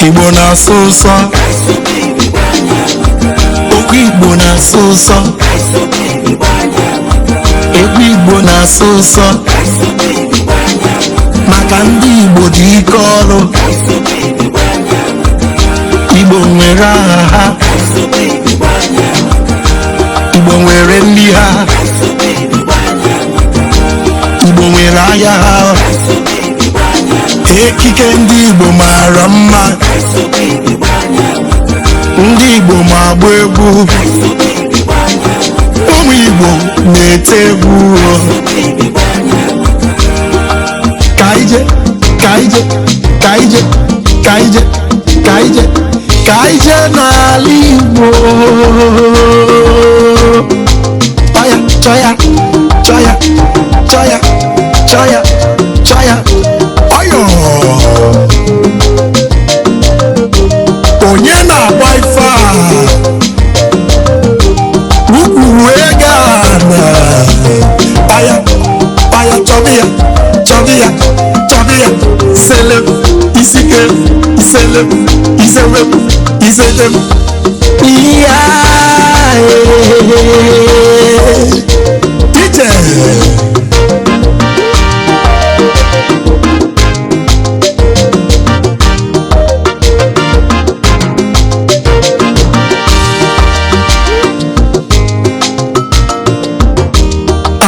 Igbo na-asọ ụsọ, okwu Igbo na-asọ ụsọ, egwu Igbo na-asọ ụsọ, maka ndị Igbo dị ike ọrụ. Igbo nwere aha ha, Igbo nwere nri ha, Igbo nwere ahịa ha. Ekike ndị Igbo mara mma, ndị Igbo ma agba egwu, ụmụ Igbo na-ete egwu. Ka ije, ka ije, ka ije, ka ije, ka ije, ka ije n'ala Igbo. Chọya, chọya, chọya, chọya, chọya, chọya, ọyọ. Onye na-agba ife a? Ukwu ego a na paya paya, chọbi ya, chọbi ya, chọbi ya, selem isike, iselem, isewem, isedem, iya ije.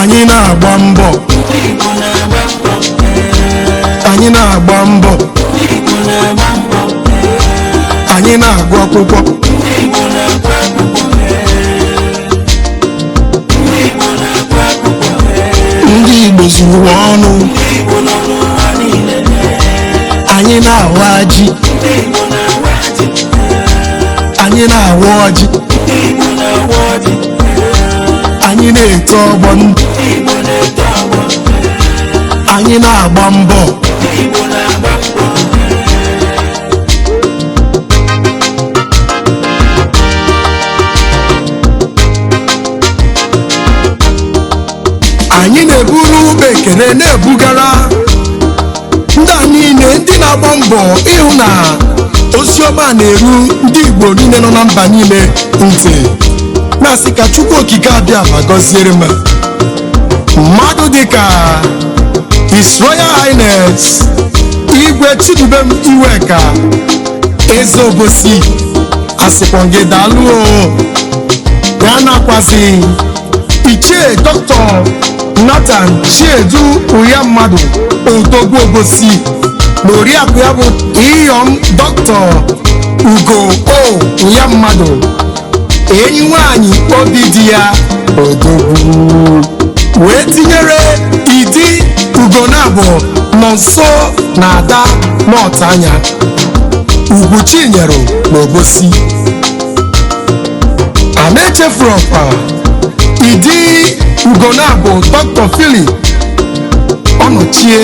Anyị na-agba mbọ, anyị na-agba mbọ, anyị na-agụ akwụkwọ, ndị Igbo zuru ụwa ọnụ. Anyị na-awa ji, anyị na-awa ọjị, anyị na-eto ọgbọ, anyị na-agba mbọ. Anyị na-eburu ụgbọ ekele na-ebugara ndị a niile, ndị na-agba mbọ ịhụ na ozi ọma na-eru ndị Igbo niile nọ na mba niile ntị, na-asị ka Chukwu Okike abịa ma gọziere m mmadụ dịka His Royal Highness Igwe Chidubem Iweka, Eze Obosi, asịkwa gị daalụ o. Ya nakwazi Ichie Dr. Nathan Chiedu Uyammadụ, Odogwu Obosi, na oriakụ ya bụ Iyom Dr. Ugo O Uyammadụ, enyi nwanyị obi dị ya, odogwu, wee tinyere Idi Ugonabụ nọ nso na Ada N'ọtanya Ugwu Chinyere na Obosi. A na-echefuru ọkwa Idi Ugonabụ Dr. Philip Ọnọchie.